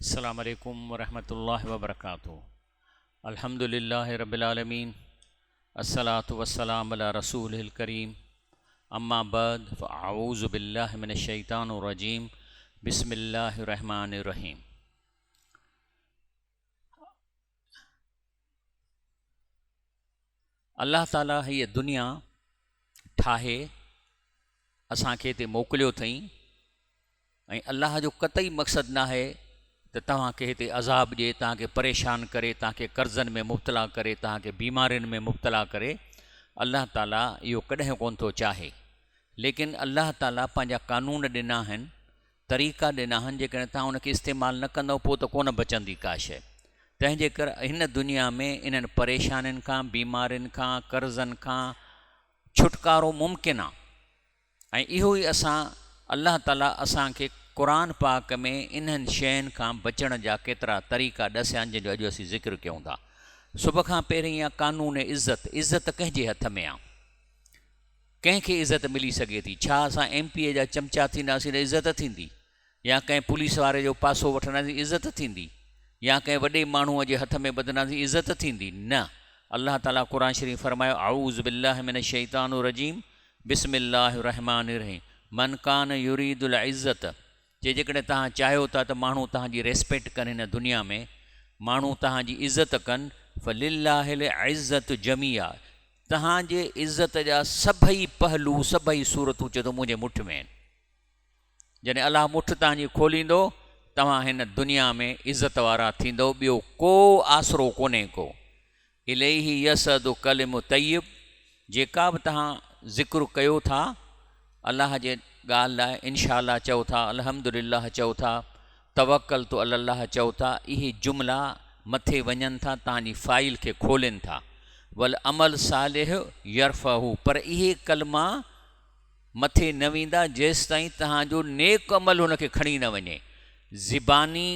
السلام عليڪم ورحمة الله وبرڪاته الحمد لله رب العالمين الصلاة والسلام علي رسوله الڪريم اما بعد فاعوذ بالله من الشيطان الرجيم بسم الله الرحمن الرحيم الله تعالي هيء دنيا ٺاهي اسان کي هتي موڪليو اٿئي ۽ الله جو قطعي مقصد ناهي ته توهان کي هتي عذاب ڏئي، توهان کي پريشان ڪري، توهان کي قرضن ۾ مبتلا ڪري، توهان کي بيمارين ۾ مبتلا ڪري، الله تعاليٰ اهو ڪڏهن ڪونه ٿو چاهي. ليڪن الله تعاليٰ پنهنجا قانون ڏنا آهن، طريقا ڏنا آهن، جيڪڏهن توهان ان کي استعمال نه ڪندؤ پوء ته ڪونه بچندي ڪا شيء. تنهن جي ڪري هن دنيا ۾ انهن پريشانين کان، بيمارين کان، قرضن کان ڇوٽڪارو ممڪن آهي. ۽ اهو ئي اسان الله تعالي اسان کي قرآن پاڪ ۾ انهن شين کان بچڻ جا ڪيترا طريقا ڏسيا آهن جن جو اڄ اسين ذڪر ڪيون ٿا. سڀ کان پهرين آ قانون عزت، عزت ڪنهن جي هٿ ۾ آ؟ ڪنهن کي عزت ملي سگهي ٿي؟ ڇا اسان ايم پي اي جا چمچا ٿينداسين ته عزت ٿيندي؟ يا ڪنهن پوليس واري جو پاسو وٺنداسين عزت ٿيندي؟ يا ڪنهن وڏي ماڻهوء جي هٿ ۾ ٻڌنداسين عزت ٿيندي؟ نه. الله تعاليٰ قرآن شريف فرمايو، اعوذ بالله من الشيطان الرجيم بسم الله الرحمٰن الرحيم من ڪان يريد العزت چي جيڪڏهن توهان چاهيو ٿا ته ماڻهو توهان جي ريسپيڪٽ ڪن هن دنيا ۾ ماڻهو توهان جي عزت ڪن فلله العزت جميعا توهان جي عزت جا سڀئي پهلو سڀئي صورتون چي ٿو منهنجي مٺ ۾ آهن. جڏهن الله مٺ توهان جي کوليندو، توهان هن دنيا ۾ عزت وارا ٿيندؤ، ٻيو ڪو آسرو ڪونهي ڪو. اليه يصعد الڪلم الطيب، جيڪا به توهان ذڪر ڪيو ٿا، الله جي ڳالهه لاء انشاء الله چئو ٿا، الحمد لله چئو ٿا، توڪلت علي الله چئو ٿا، اهي جملا مٿي وڃن ٿا، توهان جي فائل کي کولين ٿا. والعمل صالح يرفعه، پر اهي ڪلما مٿي نه ويندا جيستائين توهان جو نيڪ عمل ان کي کڻي نه وڃي. زباني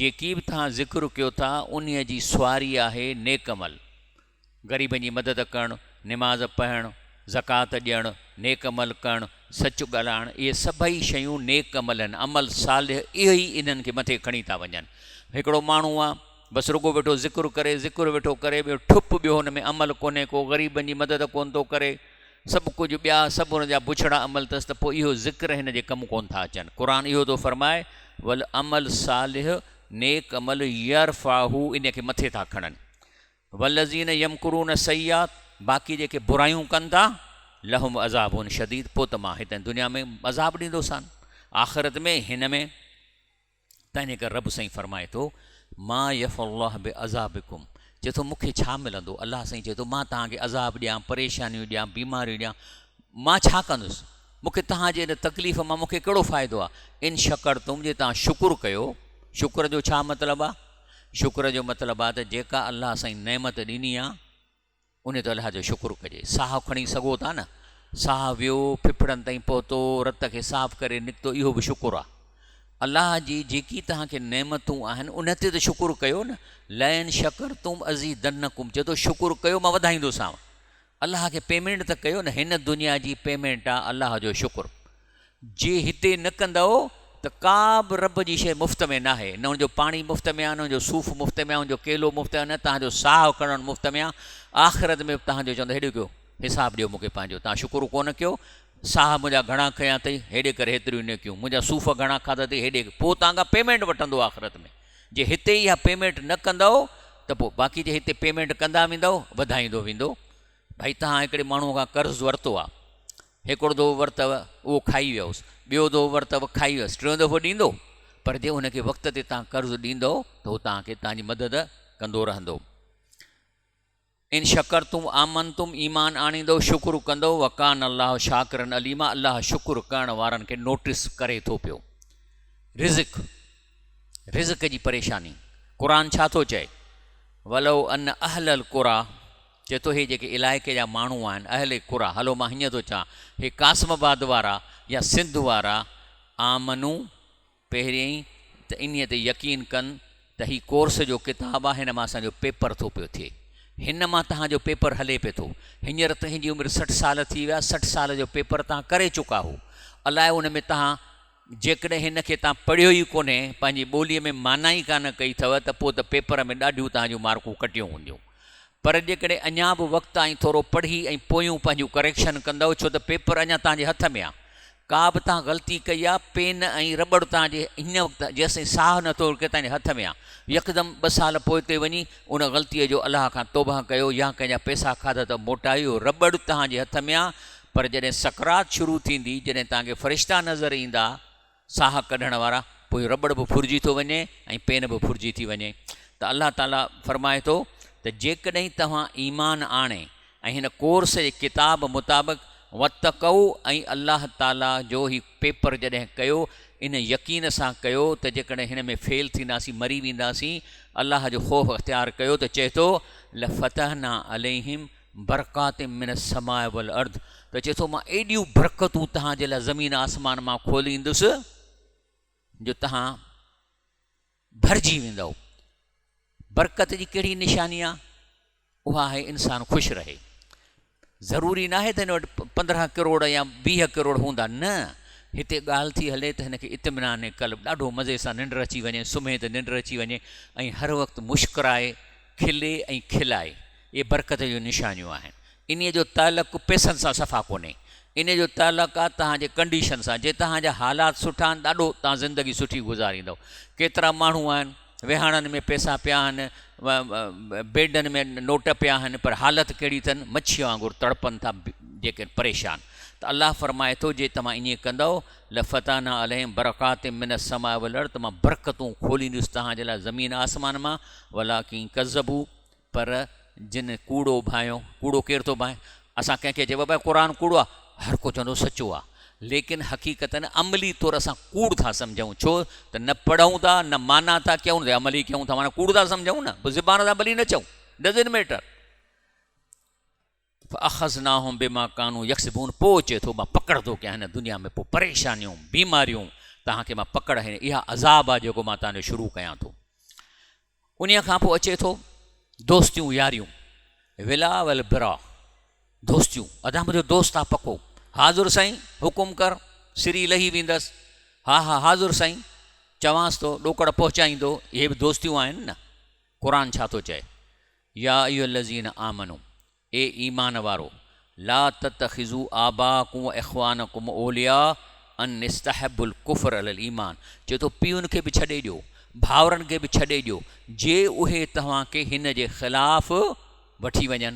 جيڪي به توهان ذڪر ڪيو ٿا انهيء جي سواري آهي نيڪ عمل. غريبن جي مدد ڪرڻ، نماز پڙهڻ، زڪوات ڏيڻ، نيڪ عمل ڪرڻ، سچ ڳالهائڻ اهي سڀئي شيون نيڪ عمل آهن، عمل صالح اهي ئي انهن کي مٿي کڻي ٿا وڃن. هڪڙو ماڻهو آ بس رڳو ويٺو ذڪر ڪري، ذڪر ويٺو ڪري ٻيو ٺپ ٻيو هن ۾ عمل ڪونهي ڪو، غريبن جي مدد ڪونه ٿو ڪري، سڀ ڪجهه ٻيا سڀ ان جا بڇڙا عمل اٿس ته پوء اهو ذڪر هن جي ڪم ڪونه ٿا اچن. قرآن اهو ٿو فرمائي، والعمل صالح نيڪ عمل يرفعه ان کي مٿي ٿا کڻن. والذين يمڪرون السيئات باقي جيڪي برايون ڪن ٿا لهم عذاب شديد پوء ته مان هت دنيا ۾ عذاب ڏيندوسان آخرت ۾ هن ۾. تنهن ڪري رب سائين فرمائي ٿو، ما يفعل الله بعذابڪم چئي ٿو مون کي ڇا ملندو؟ الله سائين چئي ٿو مان توهان کي عذاب ڏيان، پريشانيون ڏيان، بيماريون ڏيان، مان ڇا ڪندس؟ مون کي توهان جي ان تڪليف مان مون کي ڪهڙو فائدو آهي؟ ان شڪرتم جي توهان شڪر ڪيو، شڪر جو ڇا مطلب آهي؟ شڪر جو مطلب آهي ته جيڪا الله سائين نعمت ڏني آهي، ان تي الله جو شڪر ڪجي. ساهه کڻي سگهو ٿا نه؟ ساهه ويو، ڦڦڙن تائين پهتو، رت کي صاف ڪري نڪتو، اهو به شڪر آهي. الله جي جيڪي توهان کي نعمتون آهن، ان تي ته شڪر ڪيو نه. لئن شڪرتم ازيدنڪم چئي ٿو شڪر ڪيو مان وڌائيندوسانو. الله کي پيمينٽ ته ڪيو نه، هن دنيا جي پيمينٽ آهي الله جو شڪر. جي هتي نه ڪندؤ ته ڪا به رب جي شيء مفت ۾ ناهي، نه ان جو پاڻي مفت ۾ آهي، نه ان جو صوف مفت ۾ آهي، ان جو ڪيلو مفت آهي، نه توهان جو ساهه کڻڻ مفت ۾ آهي، آخرت ۾ به توهان جو چوندو هيڏي ڪيو، حساب ڏيو مون کي پنهنجو، توهان شڪر ڪونه ڪيو، ساهه منهنجا گهڻا کنيا اٿئي، هيڏي ڪري هيتريون نيڪيون، منهنجا صوف گهڻا کاڌا اٿئي، هيڏي پوء توهان کان پيمينٽ وٺندو آخرت ۾، جي هتي اها پيمينٽ نه ڪندؤ ته پوء باقي جي هتي پيمينٽ ڪندا ويندؤ وڌائيندو ويندو، ڀائي توهان هڪڙي ماڻهوء کان قرض ورتو آهي، هڪڙو دفعو ورتو، اهو کائي ويس، ٻيو دفعو ورتو، کائي ويس، ٽيون دفعو ڏيندو؟ پر جي ان کي وقت تي توهان قرض ڏيندؤ ته هو توهان کي توهان جي مدد ڪندو رهندو. ان شڪرتم آمنتم ايمان آڻيندؤ، شڪر ڪندؤ، وڪان الله شاڪرا عليما الله شڪر ڪرڻ وارن کي نوٽس ڪري ٿو پيو. رزق، رزق جي پريشاني، قرآن ڇا ٿو چئي؟ ولو ان اهل القريٰ چئي ٿو هي جيڪي علائقي جا ماڻهو آهن اهل قريٰ هلو مان هيئن ٿو چوان هي قاسم آباد وارا يا سنڌ وارا آمنو پهريائين ته انهيء تي يقين ڪن ته هي ڪورس جو ڪتاب آهي هن مان اسان جو پيپر ٿو پيو ٿئي هن مان توهان جو پيپر هلي پيو ٿو هينئر تنهنجي عمر 60 سال ٿي ويا 60 سال جو پيپر توهان ڪري چڪا هو الائي ان ۾ توهان. جيڪڏهن هن کي توهان پڙهيو ئي ڪونهي، پنهنجي ٻوليء ۾ معنيٰ ئي ڪانه ڪئي اٿو ته پوء ته پيپر ۾ ڏاڍيون توهان جون مارڪون ڪٽيون هونديون. پر جيڪڏهن اڃا به وقت آ ۽ ٿورو پڙهي ۽ پويون پنهنجون ڪريڪشن ڪندؤ ڇو ته پيپر اڃا توهان جي هٿ ۾ آ. ڪا به توهان غلطي ڪئي آ، پين ۽ رٻڙ توهان جي هن وقت جيستائين ساهه نه ٿو رڪي توهان جي هٿ ۾ آ. يڪدم ٻه سال پوئتي وڃي ان غلطيء جو الله کان توبهه ڪيو يا ڪنهن جا پئسا کاڌا ته موٽايو، رٻڙ توهان جي هٿ ۾ آ، پر جڏهن سڪرات شروع ٿيندي، جڏهن توهان کي فرشتا نظر ايندا، ساهه ڪڍڻ وارا، پوء رٻڙ به ڦرجي ٿو وڃي ۽ پين به ڦرجي ٿي وڃي ته الله تعاليٰ فرمائي ٿو ته جيڪڏهن توهان ايمان آڻي ۽ هن ڪورس جي ڪتاب مطابق واتقوا ۽ الله تعاليٰ جو هي پيپر جڏهن ڪيو ان يقين سان ڪيو ته جيڪڏهن هن ۾ فيل ٿينداسين مري وينداسين الله جو خوف اختيار ڪيو ته چئي ٿو لفتحنا عليهم برڪات من السماء والارض ته چئي ٿو مان ايڏيون برڪتون توهان جي لاء زمين آسمان مان کوليندس جو توهان ڀرجي ويندؤ. برڪت جي ڪهڙي نشاني آ؟ اها آهي انسان خوش رهي. ضروري ناهي ته هن وٽ 15 ڪروڙ يا 20 ڪروڙ هوندا، نه، هتي ڳالهه ٿي هلي ته هن کي اطمينان قلب، ڏاڍو مزي سان ننڊ اچي وڃي، سمهي ته ننڊ اچي وڃي ۽ هر وقت مشڪرائي، کلي ۽ کلائي. اهي برڪت جون نشانيون آهن. انهيء جو تعلق پئسن سان صفا ڪونهي. انهيء جو تعلق آهي توهان جي ڪنڊيشن سان. جي توهان جا حالات سٺا آهن ڏاڍو توهان زندگي سٺي گذاريندؤ. ڪيترا ماڻهو آهن ويهاڻن ۾ پئسا پيا آهن، بيڊن ۾ نوٽ پيا آهن پر حالت ڪهڙي اٿن مڇيء وانگر تڙپن ٿا جيڪي پريشان. ته الله فرمائي ٿو جي توهان ائين ڪندؤ لفتحنا عليهم برڪات من السماء والارض ته مان برڪتون کوليندس توهان جي لاء زمين آسمان مان ولڪن ڪذبوا پر جن ڪوڙو ڀانئيو، ڪوڙو ڪير ٿو ڀانئي؟ اسان ڪنهن کي چئبو ڀائي قرآن ڪوڙو آ، هر ڪو چوندو سچو آ، ليڪن حقيقتن عملي طور اسان ڪوڙ ٿا سمجهون، ڇو ته نه پڙهون ٿا نه معنيٰ ٿا ڪيون ته عملي ڪيون ٿا معنيٰ ڪوڙ ٿا سمجهون نه، پوء زبان سان ڀلي نه چئون، ڊزنٽ ميٽر. فاخذناهم بما ڪانوا يڪسبون پوء چئي ٿو مان پڪڙ ٿو ڪيان هن دنيا ۾ پوء پريشانيون بيماريون توهان کي مان پڪڙ هن اها عذاب آ جيڪو مان توهان جو شروع ڪيان ٿو. انهيء کان پوء اچي ٿو دوستيون ياريون، ولا والبرا، دوستيون، ادا منهنجو دوست آ پڪو، حاضر سائين حڪم ڪر، سري لهي ويندس، ها ها حاضر سائين، چوانس ٿو ڏوڪڙ پهچائيندو، اهي به دوستيون آهن نه، قرآن ڇا ٿو چئي، يا ايها الذين آمنو اي ايمان وارو! لا تتخذوا آباءڪم واخوانڪم اولياء ان استحبوا الڪفر علي الايمان چئي ٿو پيئن کي به ڇڏي ڏيو، ڀائرن کي به ڇڏي ڏيو، جي اهي توهان کي هن جي خلاف وٺي وڃن،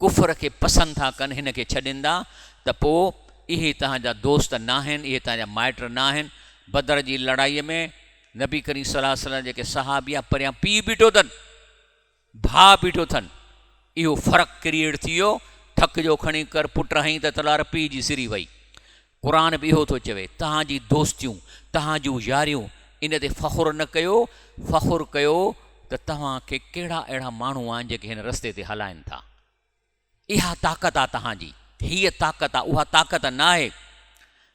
ڪفر کي پسند ٿا ڪن، هن کي ڇڏيندا ته پوء اهي توهان جا دوست ناهن، اهي توهان جا مائٽ ناهن. بدر جي لڙائيء ۾ نبي ڪريم صلي الله عليه وسلم جيڪي صحابي پريان پيء بيٺو اٿن، ڀاء بيٺو اٿن، اهو فرق ڪريئيٽ ٿي ويو، ٿڪ جو کڻي ڪر پٽ هنئين ته تلوار پيء جي سري وئي. قرآن به اهو ٿو چوي، توهان جي دوستيون، توهان جون ياريون، ان تي فخر نه ڪيو، فخر ڪيو ته توهان کي ڪهڙا اهڙا ماڻهو آهن جيڪي هن رستي تي هلائن ٿا. اها طاقت آ توهان جي، هيء طاقت آ، اها طاقت ناهي.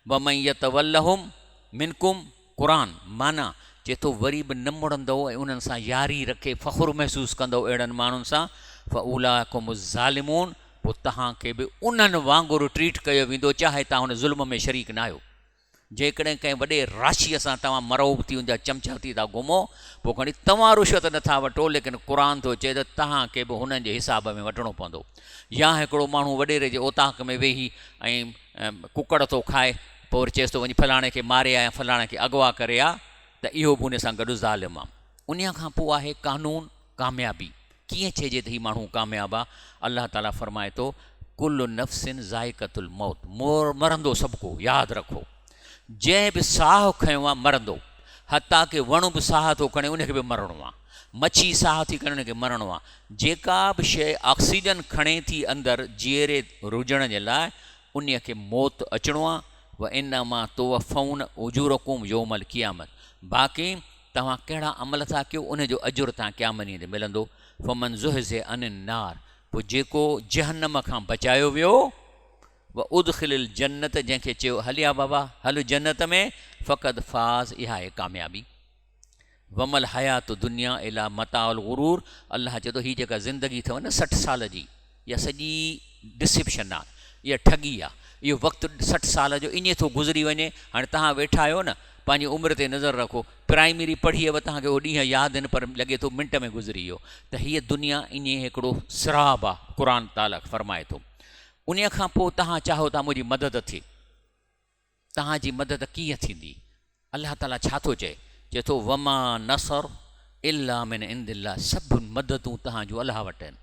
ومن يتولهم منڪم، قرآن، معنيٰ، چئي ٿو وري به نه مڙندؤ ۽ انهن سان ياري رکي فخر محسوس ڪندؤ اهڙن ماڻهن سان، فاولئک هم الظالمون، پوء توهان کي به انهن وانگر ٽريٽ ڪيو ويندو چاهي توهان ان ظلم ۾ شريڪ ناهيو. جيڪڏهن ڪنهن وڏي راشيء سان توهان مرعوب ٿي ان جا چمچا ٿي ٿا گهمو، پوء کڻي توهان رشوت نه ٿا وٺو، ليڪن قرآن ٿو چئي ته توهان کي به هنن جي حساب ۾ وٺڻو پوندو. يا هڪڙو ماڻهو وڏيري جي اوطاق ۾ ويهي ۽ ڪڪڙ ٿو کائي، پوء وري چئيس ٿو وڃي فلاڻي کي ماري آ يا فلاڻي کي اغوا ڪري آ ته اهو به ان سان گڏ ظالم آ. انهيء کان پوء آهي قانون ڪاميابي. ڪيئن چئجي ته هي ماڻهو ڪامياب آ؟ الله تعاليٰ فرمائي ٿو، ڪل نفس ذائقة الموت، مرندو سڀ ڪو، ياد رکو جنهن به ساهه کنيو آ مرندو، حتيٰ ڪه وڻ به ساهه ٿو کڻي ان کي به مرڻو آ، مڇي ساهه ٿي کڻي ان کي مرڻو آ، جيڪا به شيء آڪسيجن کڻي ٿي اندر جيئري رجڻ جي لاء انهيء کي موت اچڻو آ، وانما توفون اجورڪم يوم القيامة باقي توهان ڪهڙا عمل ٿا ڪيو ان جو اجر توهان قيامت ڏينهن تي ملندو، فمن زحزح عن النار پوء جيڪو جهنم کان بچايو ويو، وادخل الجنة جنهن کي چيو هليا بابا هل جنت ۾ فقد فاز اها آهي ڪاميابي. وما الحياة الدنيا الا متاع الغرور الله چئي ٿو هي جيڪا زندگي اٿو نه 60 سال جي اها سڄي ڊسيپشن آهي اها ٺڳي آ. اهو وقت 60 سال جو ائين ٿو گذري وڃي. هاڻي توهان ويٺا آهيو نه، پنهنجي عمر تي نظر رکو. پرائمري پڙهي به توهان کي اهو ڏينهن ياد آهن پر لڳي ٿو منٽ ۾ گذري ويو. ته هيء دنيا ائين هڪڙو سراب آ، قرآن تعاليٰ فرمائي ٿو. انهيء کان پوء توهان چاهيو ٿا منهنجي مدد ٿئي. توهان جي مدد ڪيئن ٿيندي؟ الله تعاليٰ ڇا ٿو چئي؟ چئي ٿو، وما النصر الا من عند الله سڀ مددون توهان جون الله وٽ آهن.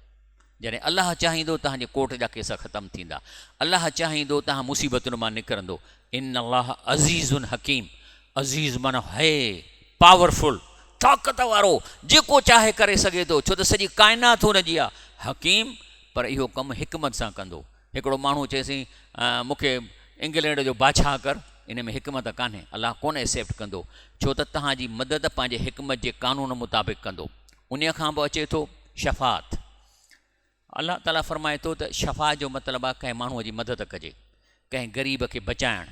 جڏهن الله چاهيندو توهان جي ڪورٽ جا ڪيس ختم ٿيندا. الله چاهيندو توهان مصيبتن مان نڪرندو. ان الله عزيز حڪيم عزيز معنيٰ هي پاورفل، طاقت وارو، جيڪو چاهي ڪري سگهي ٿو، ڇو ته سڄي ڪائنات هن جي آهي. حڪيم پر اهو ڪم حڪمت سان ڪندو. هڪڙو ماڻهو چئي سائين مون کي انگلينڊ جو بادشاهه ڪر، ان ۾ حڪمت ڪانهي، الله ڪونه ايسيپٽ ڪندو، ڇو ته توهان جي مدد پنهنجي حڪمت جي قانون مطابق ڪندو. انهيء کان پوء اچي ٿو شفاعت. الله تعاليٰ فرمائي ٿو ته شفاعت جو مطلب آهي ڪنهن ماڻهوء جي مدد ڪجي، ڪنهن غريب کي بچائڻ،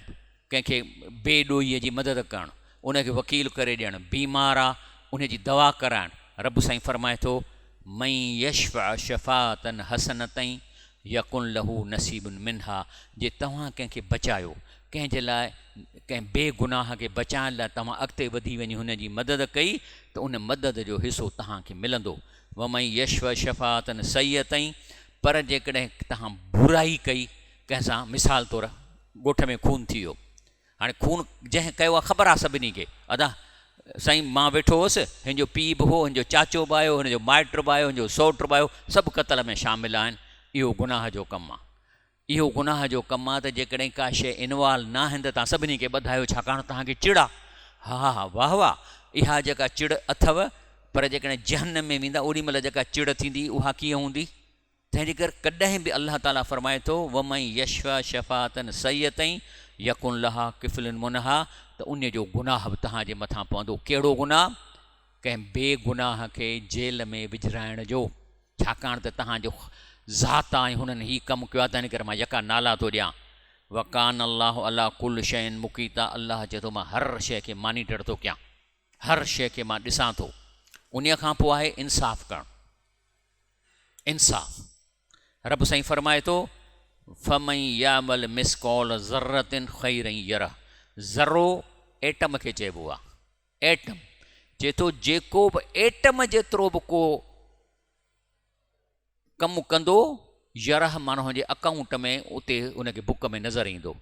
ڪنهن کي بي ڏوهيء جي مدد ڪرڻ، ان کي وڪيل ڪري ڏيڻ، بيمار آ ان جي دوا ڪرائڻ. رب سائين فرمائي ٿو، من يشفع شفاعة حسنة يڪن له نصيب منها جي توهان ڪنهن کي بچايو، ڪنهن جي لاء ڪنهن بي گناهه کي بچائڻ لاء توهان اڳتي وڌي وڃي هن جي مدد ڪئي ته ان مدد جو حصو توهان کي ملندو. ومن يشفع شفاعة سيئة پر جيڪڏهن توهان برائي ڪئي ڪنهن سان مثال طور ڳوٺ ۾ خون ٿي ويو هاڻي خون جنهن ڪيو آهي خبر آهي سڀني کي ادا سائين مان ويٺو هوس هن جو پيء به هو هن جو چاچو به آيو هن جو مائٽ به آيو هن جو سئوٽ به آيو سڀ قتل ۾ شامل آهن اهو گناهه جو ڪم آهي اهو گناهه جو ڪم آهي ته جيڪڏهن ڪا شيء انوالو نه آهن ته توهان سڀني کي ٻڌايو ڇاڪاڻ توهان کي چڙ آهي ها ها واهه واهه اها جيڪا چڙ اٿو پر جيڪڏهن جهنم ۾ ويندا اوڏي مهل جيڪا چڙ ٿيندي اها ڪيئن هوندي تنهن جي ڪري ڪڏهن به الله تعاليٰ فرمائي ٿو، ومن يشفع شفاعة سيئة يڪن لها ڪفل منها ته انهيء جو گناهه به توهان جي مٿان پوندو. ڪهڙو گناهه؟ ڪنهن بي گناهه کي جيل ۾ وجهرائڻ جو. ڇاڪاڻ ته توهان جو ذات آ ۽ هنن هي ڪم ڪيو آهي، تنهن ڪري مان يڪا نالا ٿو ڏيان. وڪان الله علي ڪل شيء مقيتا الله چئي ٿو مان هر شيء کي مانيٽر ٿو ڪيان، هر شيء کي مان ڏسان ٿو. انهيء کان پوء آهي انصاف ڪرڻ. انصاف. رب سائين فرمائي ٿو، فمن يعمل مثقال ذرة خيرا يره ذرو ايٽم کي چئبو آ ايٽم چئي ٿو جيڪو به ايٽم جيترو به ڪو ڪم ڪندو يره معنيٰ هن جي اڪائونٽ ۾ اتي ان کي بڪ ۾ نظر ايندو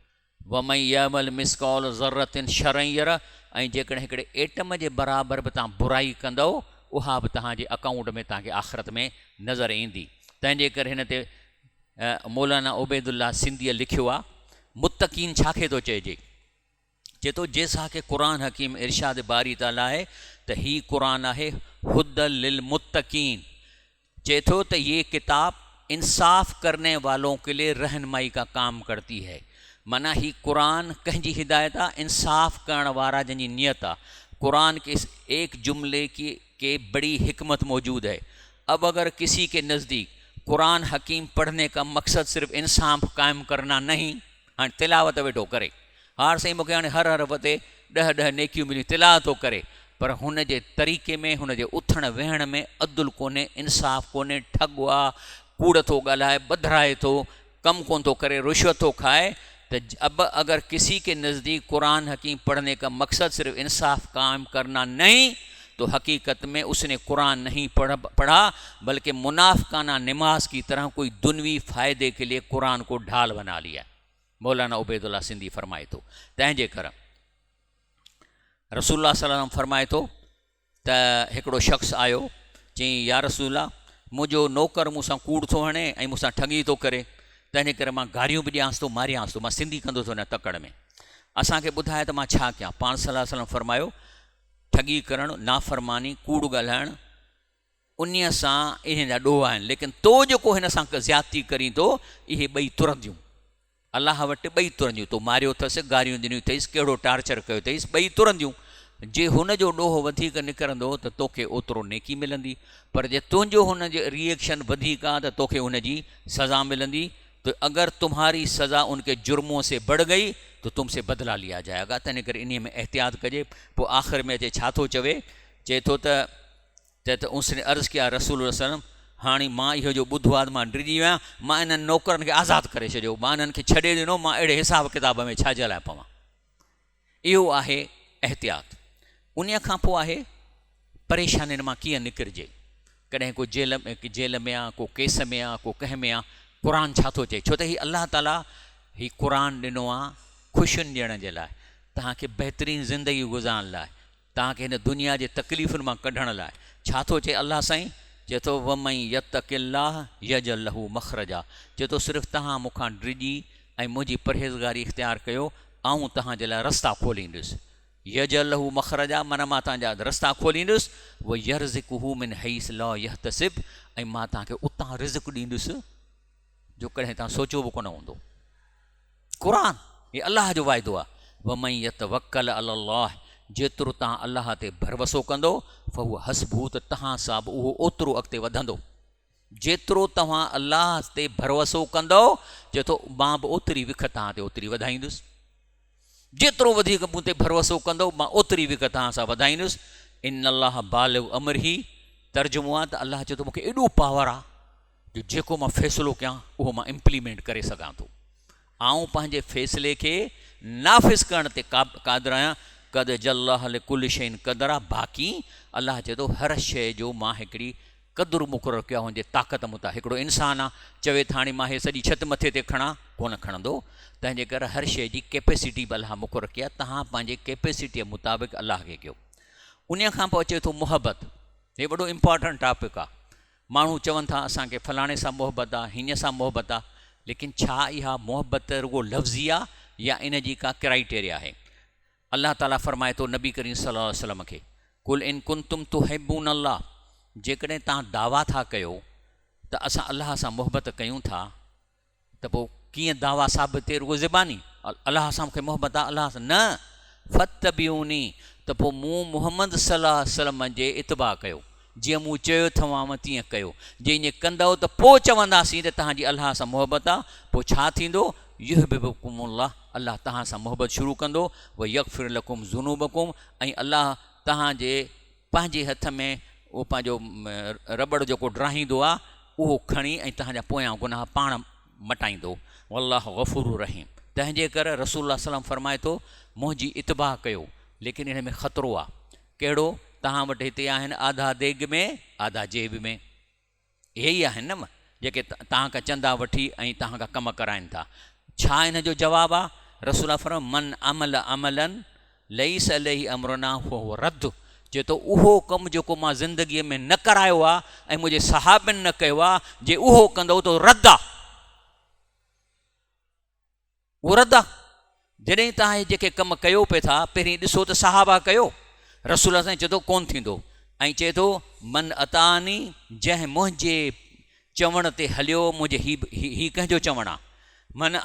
ومن يعمل مثقال ذرة شرا يره ۽ جيڪڏهن هڪڙي ايٽم جي برابر به توهان برائي ڪندؤ اها به توهان جي اڪائونٽ ۾ توهان کي آخرت ۾ نظر ايندي. تنهن جي ڪري هن تي مولانا عبيدالله سنڌيء لکيو آهي، متقين ڇا کي ٿو چئجي؟ چئي ٿو جيسا ڪه قرآن حڪيم ارشاد باري تعاليٰ آهي ته هي قرآن آهي هدي للمتقين چئي ٿو ته يي ڪتاب انصاف ڪرني والون ڪي لئي رهنمائي ڪا ڪام ڪرتي هي معنيٰ هي قرآن ڪنهن جي هدايت آ انصاف ڪرڻ وارا جن جي نيت آ قرآن ڪي اس ايڪ جملي ڪي ڪي بڙي حڪمت موجود هي اب اگر ڪسي ڪي نزديڪ قرآن حڪيم پڙهني ڪا مقصد صرف انصاف قائم ڪرنا نهين هاڻي تلاوت ويٺو ڪري. هاڻ سائين مون کي هاڻي هر حرف تي ڏهه ڏهه نيڪيون مليون تلاوت ٿو ڪري پر هن جي طريقي ۾ هن جي اٿڻ ويهڻ ۾ عدل ڪونهي انصاف ڪونهي ٺڳ آ ڪوڙ ٿو ڳالهائي ٻڌرائي ٿو ڪم ڪونه ٿو ڪري رشوت ٿو کائي ته اب اگر ڪسي ڪي نزديڪ قرآن حڪيم پڙهني ڪا مقصد صرف انصاف قائم ڪرنا نهين تو حقيقت ۾ اس ني قرآن نهين پڙها بلڪه منافقانه نماز ڪي طرح ڪوئي دنوي فائدي ڪي لئي قرآن ڪو ڍال بنا ليا هي. مولانا عبيدالله سنڌي فرمائي ٿو تنهن جي ڪر رسول الله صلي الله عليه وسلم فرمائي ٿو ته هڪڙو شخص آيو چيائين يا رسول الله منهنجو نوڪر مون سان ڪوڙ ٿو هڻي ۽ مون سان ٺڳي ٿو ڪري تنهن جي ڪري مان گاريون به ڏيانس ٿو ماريانس ٿو مان سنڌي ڪندو ٿو وڃان تڪڙ ۾ اسان کي ٻڌاء ته مان ڇا ڪيان پاڻ صلي الله عليه وسلم فرمايو ٺڳي ڪرڻ، نافرماني، ڪوڙ ڳالهائڻ، انهيء سان انهن جا ڏوهه آهن، ليڪن تو جيڪو هن سان زيادتي ڪرين ٿو، اهي ٻئي ترنديون. الله وٽ ٻئي ترنديون. تو ماريو اٿس، گاريون ڏنيون اٿئيس، ڪهڙو ٽارچر ڪيو اٿئيس، ٻئي ترنديون. جي هن جو ڏوهه وڌيڪ نڪرندو ته توکي اوترو نيڪي ملندي، پر جي تنهنجو هن جي ري ايڪشن وڌيڪ آ ته توکي هن جي سزا ملندي. تو اگر تمهاري سزا ان ڪي جرمون سي بڙھ گئي تو تم سي بدلا ليا جائي گا تنهن ڪري انهي ۾ احتياط ڪجي پوء آخر ۾ اچي ڇا ٿو چوي چئي ٿو ته چئي ته اس ني عرض ڪيا رسول الله صلي الله عليه وسلم. هاڻي مان اهو جو ٻڌو آهي ته مان ڊڄي ويو آهيان، مان انهن نوڪرن کي آزاد ڪري ڇڏيو، مان انهن کي ڇڏي ڏنو، مان اهڙي حساب ڪتاب ۾ ڇا جي لاء پوان؟ اهو آهي احتياط. انهيء کان پوء آهي پريشانين مان ڪيئن نڪرجي. ڪڏهن ڪو جيل جيل ۾ آ، ڪو ڪيس ۾ آ، ڪو ڪنهن ۾ آ، قرآن ڇا ٿو چئي؟ ڇو ته هي الله تعاليٰ هي قرآن ڏنو آ خوشين ڏيڻ جي لاء، توهان کي بهترين زندگي گذارڻ لاء، توهان کي هن دنيا جي تڪليفن مان ڪڍڻ لاء. ڇا ٿو چئي الله سائين؟ چئي ٿو، ومن يتق الله يجعل له مخرجا چئي ٿو صرف توهان مون کان ڊڄي ۽ منهنجي پرهيزگاري اختيار ڪيو، آئون توهان جي لاء رستا کوليندس. يجعل له مخرجا معنيٰ مان توهان جا رستا کوليندس، ويرزقه من حيث لا يحتسب ۽ مان توهان کي اتان رزق ڏيندس جو ڪڏهن توهان سوچيو به ڪونه هوندو. قرآن، هي الله جو وعدو آهي، ومن يتوڪل علي الله جيترو توهان الله تي ڀروسو ڪندو، فهو حسبه ته توهان سان به اهو اوترو اڳتي وڌندو. جيترو توهان الله تي ڀروسو ڪندؤ، چئي ٿو مان به اوتري وک توهان تي اوتري وڌائيندس. جيترو وڌيڪ مون تي ڀروسو ڪندؤ، مان اوتري وک توهان سان وڌائيندس. ان الله بالغ امره ترجمو آهي ته الله چئي ٿو مون کي ايڏو پاور آهي جو جيڪو مان فيصلو ڪيان اهو مان امپليمينٽ ڪري سگهان ٿو. آئون پنهنجي فيصلي کي نافذ ڪرڻ تي قادر آهيان. قد جعل الله لڪل شيء قدرا باقي الله چئي ٿو هر شيء جو مان هڪڙي قدر مقرر ڪيو آهي ان جي طاقت مطابق. هڪڙو انسان آهي چوي ته هاڻي مان هي سڄي ڇت مٿي تي کڻان ڪونه کڻندو. تنهن جي ڪري هر شيء جي ڪيپيسٽي به الله مقرر ڪئي آهي توهان پنهنجي ڪيپيسٽيء مطابق الله کي ڪيو. انهيء کان پوء اچي ٿو محبت. هي وڏو امپارٽنٽ ٽاپڪ آهي. ماڻهو چون ٿا اسان کي فلاڻي سان محبت آ، هينئن سان محبت آ، ليڪن ڇا اها محبت رڳو لفظي آ يا ان جي ڪا ڪرائيٽيريا آهي؟ الله تعاليٰ فرمائي ٿو نبي ڪريم صلي الله عليه وسلم کي، قل ان ڪنتم تحبون الله جيڪڏهن توهان دعويٰ ٿا ڪيو ته اسان الله سان محبت ڪيون ٿا ته پوء ڪيئن دعويٰ ثابت ٿئي رڳو زباني الله سان مون کي محبت آهي الله سان نه فتبعوني ته پوء مون محمد صلي الله عليه وسلم جي اتباع ڪيو جيئن مون چيو اٿوانو تيئن ڪيو جي ائين ڪندؤ ته پوء چونداسين ته توهان جي الله سان محبت آهي پوء ڇا ٿيندو يحببڪم الله الله توهان سان محبت شروع ڪندو ويغفر لڪم ذنوبڪم ۽ الله توهان جي پنهنجي هٿ ۾ اهو پنهنجو رٻڙ جيڪو ڊاهيندو آهي اهو کڻي ۽ توهان جا پويان گناهه پاڻ مٽائيندو والله غفور رحيم تنهن جي ڪري رسول الله صلعم فرمائي ٿو منهنجي اتباع ڪيو ليڪن ان ۾ خطرو آهي ڪهڙو توهان وٽ هتي آهن آڌا ديڳ ۾ آڌا جيب ۾ اهي ئي آهن نه جيڪي توهان کان چندا وٺي ۽ توهان کان ڪم ڪرائين ٿا. ڇا ان جو جواب آ؟ رسول الله فرمايو، من عمل عملا ليس عليه امرنا فهو رد چئي ٿو اهو ڪم جيڪو مان زندگيء ۾ نه ڪرايو آ ۽ منهنجي صحابين نه ڪيو آ، جي اهو ڪندؤ ته رد آ. اهو رد آ. جڏهن توهان هي جيڪي ڪم ڪيو پئي ٿا، پهرين ڏسو ته صحابه ڪيو؟ رسول الله سائين چئي ٿو ڪونه ٿيندو ۽ چئي ٿو من اطاعني جنهن منهنجي چوڻ تي هليو منهنجي هي هي ڪنهن جو چوڻ آ؟ من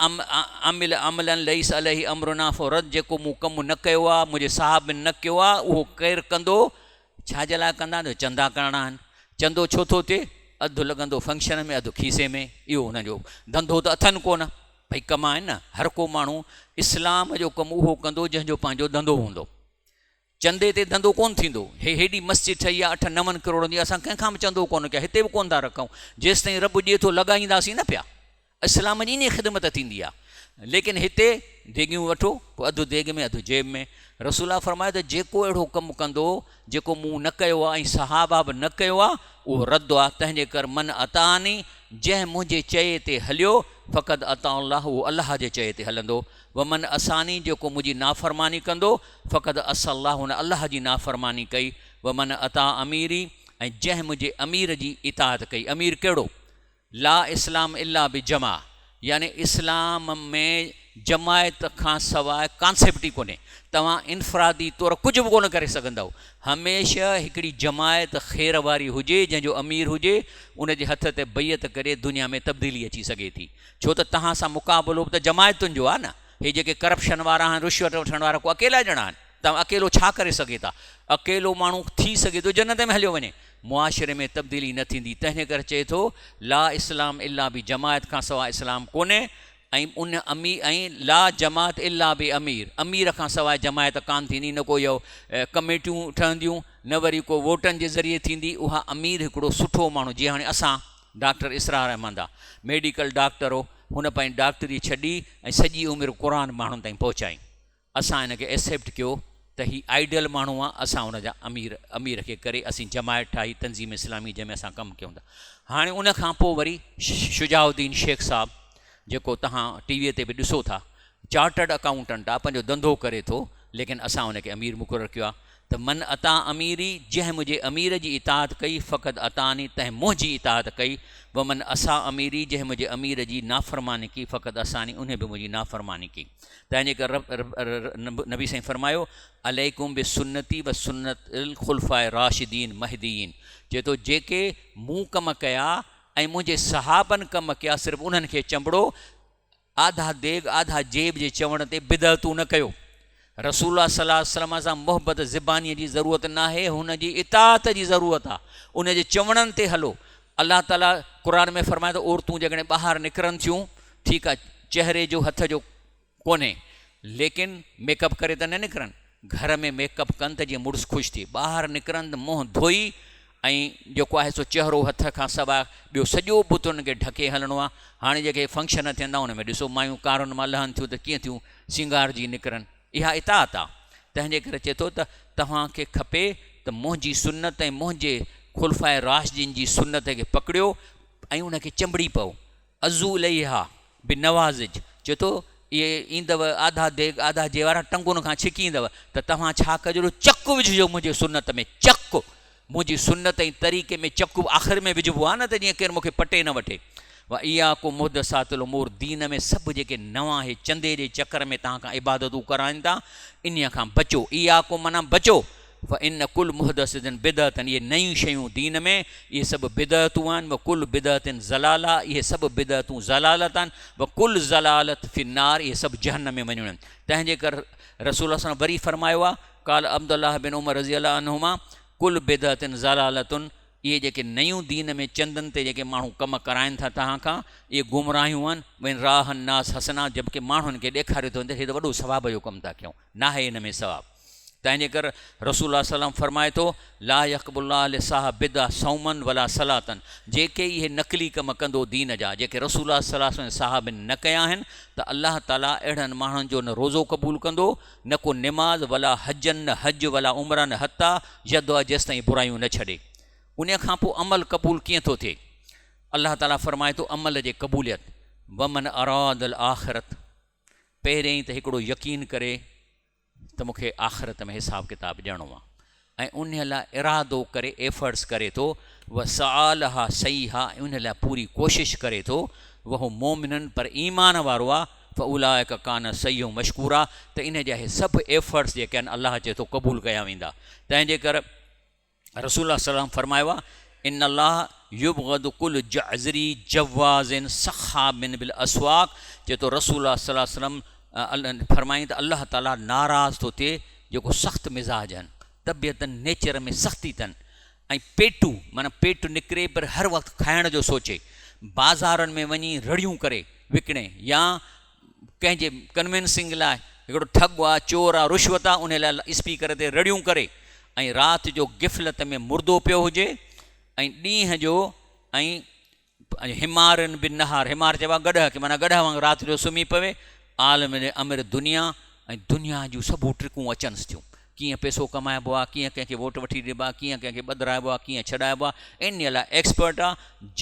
عمل عملا ليس عليه امرنا فهو رد جيڪو مون ڪم نه ڪيو آ، منهنجي صحابين نه ڪيو آ، اهو ڪير ڪندو؟ ڇا جي لاء ڪندا آهن؟ چندا ڪرڻا آهن. چندو ڇو ٿو ٿئي؟ اڌ لڳندو فنڪشن ۾ اڌ کيسي ۾. اهو هنن جو ڌنڌو ته اٿن ڪونه. ڀئي ڪم آهن نه. هر ڪو ماڻهو اسلام جو ڪم اهو ڪندو جنهن جو پنهنجو ڌنڌو هوندو. چندي تي ڌنڌو ڪونه ٿيندو. هي هيڏي مسجد ٺهي آهي اٺ نون ڪروڙن جي اسان ڪنهن کان به چندو ڪونه ڪيو هتي به ڪونه ٿا رکون. جيستائين رب ڏئي ٿو لڳائينداسين نه پيا. اسلام جي ائين خدمت ٿيندي آهي. ليڪن هتي ديڳيون وٺو پوء اڌ ديڳ ۾ اڌ جيب ۾. رسول الله فرمايو ته جيڪو اهڙو ڪم ڪندو جيڪو مون نه ڪيو آهي ۽ صحابه به نه ڪيو آهي اهو رد آهي تنهن جي ڪر من اطاعني جنهن منهنجي چئي تي هليو فقد اطاع الله اهو الله جي چئي تي هلندو ومن عصاني جيڪو منهنجي نافرماني ڪندو فقد عصي الله هن الله جي نافرماني ڪئي ومن اطاع اميري ۽ جنهن منهنجي امير جي اطاعت ڪئي امير ڪهڙو؟ لا اسلام الا بجماعه يعني اسلام ۾ جماعت کان سواء ڪانسيپٽ ئي ڪونهي. توهان انفرادي طور ڪجهه به ڪونه ڪري سگهندؤ. هميشه هڪڙي جماعت خير واري هجي جنهن جو امير هجي ان جي هٿ تي بيعت ڪري دنيا ۾ تبديلي اچي سگهي ٿي. ڇو ته توهان سان مقابلو به ته جماعتن جو آهي نه. هي جيڪي ڪرپشن وارا آهن رشوت وٺڻ وارا ڪو اڪيلا ڄڻا آهن. توهان اڪيلو ڇا ڪري سگهي ٿا؟ اڪيلو ماڻهو ٿي سگهي ٿو جنت ۾ هليو وڃي، معاشري ۾ تبديلي نه ٿيندي، تنهن ڪري چئي ٿو لا اسلام الا بجماعت کان سواء اسلام ڪونهي ۽ ان امير ۽ لا جماعت الا بامير امير کان سواء جماعت ڪانه ٿيندي، نه ڪو اهو ڪميٽيون ٺهنديون نه وري ڪو ووٽن جي ذريعي ٿيندي، اها امير هڪڙو سٺو ماڻهو جيئن هاڻي اسان ڊاڪٽر اسرار احمد آ ميڊيڪل ڊاڪٽر هو، هن پنهنجي ڊاڪٽري ڇڏي ۽ سڄي عمر قرآن ماڻهن تائين پهچائي. اسان هن کي ايسيپٽ ڪيو ته هي آئيڊيل ماڻهو آ، اسان ان جا امير امير کي ڪري اسين جماعت ٺاهي تنظيم اسلامي جنهن ۾ اسان ڪم ڪيون ٿا. هاڻي ان کان پوء وري شجاع الدين شيخ صاحب جيڪو توهان ٽي وي تي به ڏسو ٿا چارٽرڊ اڪائونٽنٽ آ پنهنجو ڌنڌو ڪري ٿو ليڪن اسان ان کي امير مقرر ڪيو آ ته من اطاع اميري جنهن منهنجي امير جي اطاعت ڪئي فقد اطاعني تنهن منهنجي اطاعت ڪئي ومن عصا اميري جنهن منهنجي امير جي نافرماني ڪئي فقد عصاني انهي به منهنجي نافرماني ڪئي تنهن جي ڪري نبي سائين فرمايو عليڪم بسنتي وسنت الخلفاء الراشدين مهديين چئي ٿو جيڪي مون ڪم ڪيا ۽ منهنجي صحابن ڪم ڪيا صرف انهن کي چنبڙو، آڌا ديڳ آڌا جيب جي چوڻ تي بدعتون نه ڪيو. رسول الله صلي الله عليه وسلم سان محبت زبانيء جي ضرورت ناهي، هن جي اطاعت جي ضرورت آ، ان جي چوڻن تي هلو. الله تعاليٰ قرآن ۾ فرمائي ٿو عورتون جيڪڏهن ٻاهر نڪرن ٿيون، ٺيڪ آ چهري جو هٿ جو ڪونهي ليڪن ميڪ اپ ڪري ته نه نڪرن، گهر ۾ ميڪ اپ ڪن ته جيئن مڙس خوش ٿئي، ٻاهر نڪرن ته منهن ڌوئي ۽ جيڪو آهي سو چهرو هٿ کان سواء ٻيو سڄو بت انهن کي ڍڪي هلڻو آهي. هاڻي جيڪي فنڪشن ٿين ٿا ان ۾ ڏسو مايون ڪارن مان لهن ٿيون ته ڪيئن ٿيون سينگارجي نڪرن، اها اطاعت آهي. تنهن جي ڪري چئي ٿو ته توهان کي کپي ته منهنجي سنت ۽ منهنجي خلفاء راشدين جي سنت کي پڪڙيو ۽ ان کي چنبڙي پئو. عضوا اليها بالنوازج، چئي ٿو، اهي ايندؤ آڌا ديڳ آڌا جي وارا ٽنگن کان ڇڪي ايندؤ ته توهان ڇا ڪجو چڪ وجهجو منهنجي سنت ۾ چڪ منهنجي سنت ۽ طريقي ۾ چڪ آخر ۾ وجهبو آهي نه ته جيئن ڪير مون کي پٽي نه وٺي. واياڪم محدثات الامور دين ۾ سڀ جيڪي نوان اهي چندي جي چڪر ۾ توهان کان عبادتون ڪرائين ٿا انهيء کان بچو اياڪم معنيٰ بچو. فان ڪل محدثة بدعة اهي نيون شيون دين ۾ اهي سڀ بدعتون آهن وڪل بدعة ضلالة اهي سڀ بدعتون ضلالت آهن وڪل ضلالة في النار اهي سڀ جهنم ۾ وڃڻيون آهن. تنهن جي ڪر رسول الله صلي الله عليه وسلم وري فرمايو آهي قال عبدالله بن عمر رضي الله عنهما ڪل بدعة ضلالة اهي جيڪي نيون دين ۾ چندن تي جيڪي ماڻهو ڪم ڪرائن ٿا توهان کان اهي گمراهيون آهن وان راها الناس حسنة جبڪه ماڻهن کي ڏيکاريو ٿو وڃي ته هي ته وڏو ثواب جو ڪم ٿا ڪيون ناهي ان ۾ ثواب. تنهن جي ڪر رسول الله صلي الله عليه وسلم فرمائي ٿو، لا يقبل الله لصاحب بدعة صوما ولا صلاة جيڪي اهي نقلي ڪم ڪندو دين جا جيڪي رسول الله صلي الله عليه وسلم جي صحابين نه ڪيا آهن ته الله تعالي اهڙن ماڻهن جو نه روزو قبول ڪندو نه ڪو نماز ولا حجا نه حج ولا عمرا حتي يدع جيستائين برايون نه ڇڏي. انهي کان پوء عمل قبول ڪيئن ٿو ٿئي؟ الله تعالي فرمائي ٿو عمل جي قبوليت ومن اراد الاخرة پهريائين ته هڪڙو يقين ڪري ته مون کي آخرت ۾ حساب ڪتاب ڏيڻو آهي ۽ انهي لاء ارادو ڪري ايفرٽس ڪري ٿو وسعا لها سعيها ۽ انهي لاء پوري ڪوشش ڪري ٿو وهو مؤمن پر ايمان وارو آهي فاولئک ڪان سعيهم مشڪورا ته انهي جا اهي سڀ ايفرٽس جيڪي آهن الله چئي ٿو قبول ڪيا ويندا تنهن جي ڪر رسول الله صلي الله عليه وسلم فرمايو آهي، ان الله يبغض ڪل جعزري جواز سخاب بالاسواق چئي ٿو رسول الله صلي الله عليه وسلم فرمائين ته الله تعالي ناراض ٿو ٿئي جيڪو سخت مزاج آهن طبيعت نيچر ۾ سختي اٿن ۽ پيٽو معنيٰ پيٽ نڪري پر هر وقت کائڻ جو سوچي بازارن ۾ وڃي رڙيون ڪري وڪڻي يا ڪنهن جي ڪنوينسنگ لاء هڪڙو ٺڳ آ، چور آ، رشوت آ، انهي لاء اسپيڪر تي رڙيون ڪري ۽ رات جو غفلت ۾ مردو پيو هجي ۽ ڏينهن جو ۽ حمار بالنهار، حمار چئبو آ گڏهه کي، معنيٰ گڏهه وانگر رات جو سمهي پوي، عالم امر دنيا ۽ دنيا جون سڀ ٽرڪون اچنس ٿيون. ڪيئن پئسو ڪمائبو آ، ڪيئن ڪنهن کي ووٽ وٺي ڏبا، ڪيئن ڪنهن کي ٻڌرائبو آ، ڪيئن ڇڏائبو آ، انهيء لاء ايڪسپرٽ آ،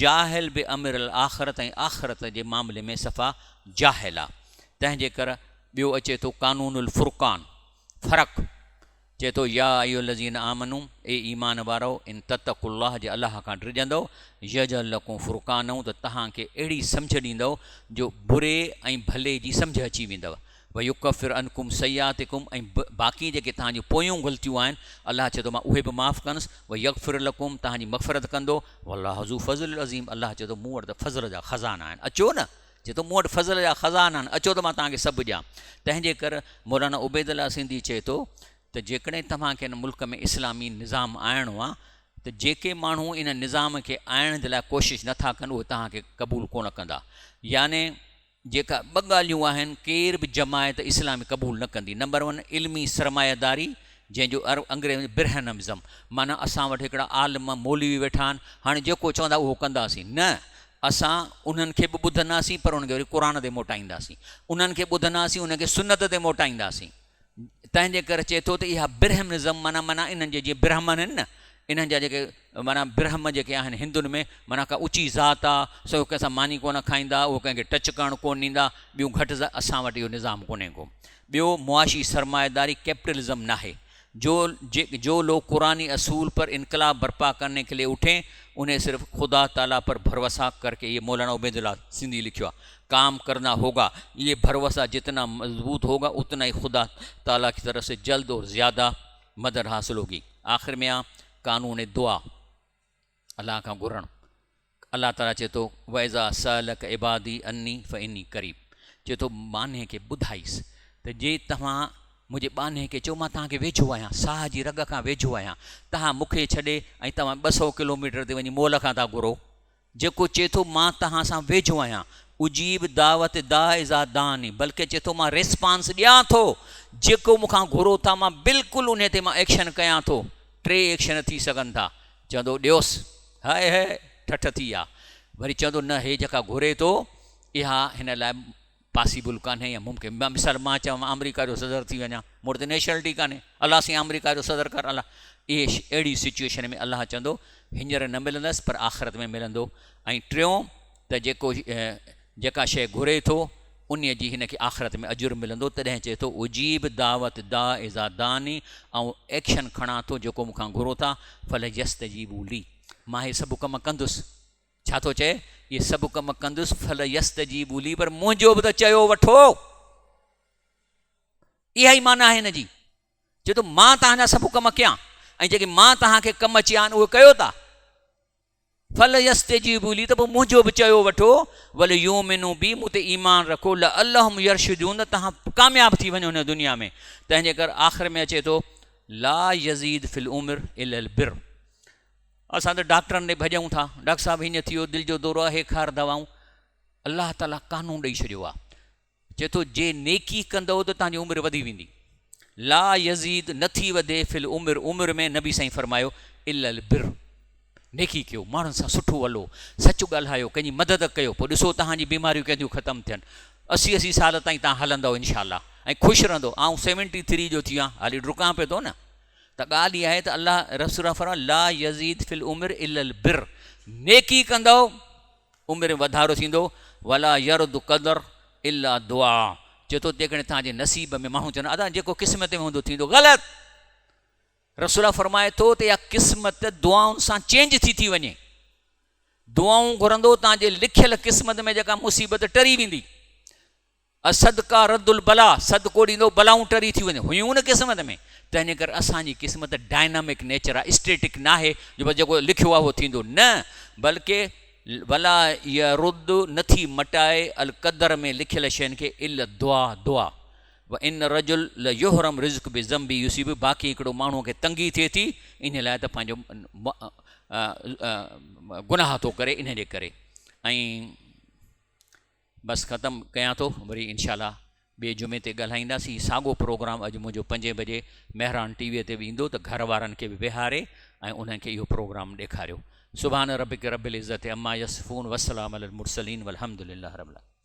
جاهل بامر الاخرت ۽ آخرت جي معاملي ۾ صفا جاهل آ. تنهن جي ڪر ٻيو اچي ٿو قانون الفرقان، فرق، چئي ٿو يا ايها الذين آمنو اي ايمان وارؤ ان تتقوا الله جي الله کان ڊڄندؤ يجعل لڪم فرقانا ته توهان کي اهڙي سمجهه ڏيندؤ جو بري ۽ ڀلي جي سمجهه اچي ويندؤ ويڪفر عنڪم سيئاتڪم ۽ باقي جيڪي توهان جون پويون غلطيون آهن الله چئي ٿو مان اهي به معاف ڪندس ويغفر لڪم توهان جي مغفرت ڪندو والله ذو فضل عظيم الله چئي ٿو مون وٽ ته فضل جا خزانا آهن اچو نه چئي ٿو مون وٽ فضل جا خزانا آهن اچو ته مان توهان کي سڀ ڏيان تنهن جي ڪر مولانا عبيد الله سنڌي چئي ٿو ته جيڪڏهن توهان کي هن ملڪ ۾ اسلامي نظام آڻڻو آهي ته جيڪي ماڻهو ان نظام کي آڻڻ جي لاء ڪوشش نٿا ڪن اهي توهان کي قبول ڪونه ڪندا يعني جيڪا ٻه ڳالهيون آهن ڪير به جماعت اسلامي قبول نه ڪندي نمبر ون علمي سرمايه داري جنهن جو انگريزي ۾ برهنمزم معنيٰ اسان وٽ هڪڙا عالم مولوي ويٺا آهن هاڻي جيڪو چوندا اهو ڪنداسين نه اسان انهن کي به ٻڌنداسين پر انهن کي وري قرآن تي موٽائينداسين انهن کي ٻڌنداسين انهن کي سنت تي موٽائينداسين تنهن جي ڪري چئي ٿو ته اها برهمنزم معنيٰ معنيٰ انهن جي جيئن برهمن آهن نه انهن جا جيڪي معنيٰ برهم جيڪي آهن هندن ۾ معنيٰ ڪا اچي ذات آ سو ڪنهن سان ماني ڪونه کائيندا اهو ڪنهن کي ٽچ ڪرڻ ڪونه ڏيندا ٻيون گهٽ اسان وٽ اهو نظام ڪونهي ڪو ٻيو معاشي سرمائيداري ڪيپٽلزم ناهي جو جو لوگ قرآني اصول پر انقلاب برپا ڪرني ڪي لئي اٺين انهي صرف خدا تعالي پر ڀروسا ڪر ڪي اهي مولانا عبيدالله سنڌي لکيو آ ڪام ڪرنا هوگا اهي ڀروسا جتنا مضبوط هوگا اتنا ئي خدا تعالي ڪي طرف سي جلد اور زياده مدد حاصل هوگي آخر ۾ آ قانون دعا الله کان گهرڻ الله تعاليٰ چئي ٿو واذا سالک عبادي عني فاني قريب چئي ٿو ٻانهي کي ٻڌائيس ته جي توهان منهنجي ٻانهي کي چئو مان توهان کي ويجهو آهيان ساهه جي رڳ کان ويجهو آهيان توهان مون کي ڇڏي ۽ توهان 200 ڪلوميٽر تي وڃي مول کان ٿا گهرو جيڪو چئي ٿو مان توهان سان ويجهو آهيان اجيب دعوت داع اذا دعاني بلڪه چئي ٿو مان ريسپانس ڏيان ٿو جيڪو مون کان گهرو ٿا مان بلڪل انهي تي مان ايڪشن ڪيان ٿو ٽي ايڪشن ٿي سگهن ٿا چوندو ڏيوس هاء هاء ٺٺ ٿي آ وري چوندو نه هي جيڪا گهري ٿو اها هن لاء پاسيبل ڪانهي يا ممڪن مثال مان چوان مان آمريڪا جو صدر ٿي وڃان مون وٽ ته نيشنلٽي ڪانهي الله سائين آمريڪا جو صدر ڪر الله اهي اهڙي سچويشن ۾ الله چوندو هينئر نه ملندس پر آخرت ۾ ملندو ۽ ٽيون ته جيڪو جيڪا شيء گهري ٿو انهيء جي هن کي آخرت ۾ اجر ملندو تڏهن چئي ٿو اجيب دعوت داع اذا دعاني آئون ايڪشن کڻان ٿو جيڪو مون کان گهرو ٿا فليستجيبوا لي مان هي سڀ ڪم ڪندس ڇا ٿو چئي اهي سڀ ڪم ڪندس فليستجيبوا لي پر منهنجو به ته چيو وٺو اها ئي معنيٰ آهي هن جي چئي ٿو مان توهان جا سڀ ڪم ڪيان ۽ جيڪي مان توهان کي ڪم چيا آهن اهي ڪيو ٿا فليستجيبوا لي ته پوء منهنجو به چيو وٺو، وليؤمنوا بي مون تي ايمان رکو، لعلهم يرشدون ته توهان ڪامياب ٿي وڃو هن دنيا ۾. تنهن جي ڪري آخر ۾ اچي ٿو لا يزيد في العمر الا البر. اسان ته ڊاڪٽرن ڏي ڀڄون ٿا، ڊاڪٽر صاحب هيئن ٿي ويو، دل جو دورو آهي، هي کار دوائون. الله تعاليٰ قانون ڏئي ڇڏيو آهي. چئي ٿو جي نيڪي ڪندؤ ته توهان جي عمر وڌي ويندي. لا يزيد نه ٿي وڌي في العمر عمر ۾ نبي سائين فرمايو الا البر نيڪي ڪيو ماڻهن سان سٺو هلو سچ ڳالهايو ڪنهن جي مدد ڪيو پوء ڏسو توهان جي بيماريون ڪنهن ٿيون ختم ٿين اسي اسي سال تائين توهان هلندؤ انشاء الله ۽ خوش رهندو آئون سيونٽي ٿري جو ٿي ويو آهيان حالي ڊڪان پيو ٿو نه ته ڳالهه اها آهي ته الله رسول الله فرمايو لا يزيد في العمر الا البر نيڪي ڪندؤ عمر ۾ واڌارو ٿيندو، ولا يرد قدر الا دعاء، چئي ٿو جيڪڏهن توهان جي نصيب ۾ ماڻهو چون ادا جيڪو قسمت ۾ هوندو ٿيندو غلط رسول الله فرمائي ٿو ته اها قسمت دعائن سان چينج ٿي ٿي وڃي دعائون گهرندو توهان جي لکيل قسمت ۾ جيڪا مصيبت ٽري ويندي الصدقه رد البلاء، صدقو ڏيندو بلائون ٽري ٿيون وڃن، هيون نه قسمت ۾، تنهنجي ڪري اسان جي قسمت ڊائنامڪ نيچر آهي، اسٽيٽڪ ناهي جو بس جيڪو لکيو آهي اهو ٿيندو، نه بلڪه ولا يرد نه ٿي مٽائي القدر ۾ لکيل شين کي الا الدعاء دعا، وان الرجل ليحرم رزق بذنب يصيبه باقي هڪڙو ماڻهو کي تنگي ٿئي ٿي انهي لاء ته پنهنجو گناهه ٿو ڪري انهي جي ڪري ۽ بس ختم ڪيان ٿو وري انشاء الله ٻئي جمعي تي ڳالهائينداسين هي ساڳو پروگرام اڄ منهنجو پنجين بجي مهراڻ ٽي وي تي به ايندو ته گهر وارن کي به ويهاري ۽ انهن کي اهو پروگرام ڏيکاريو سبحان ربک رب العزت عما يصفون وسلام علي المرسلين والحمد لله رب العالمين.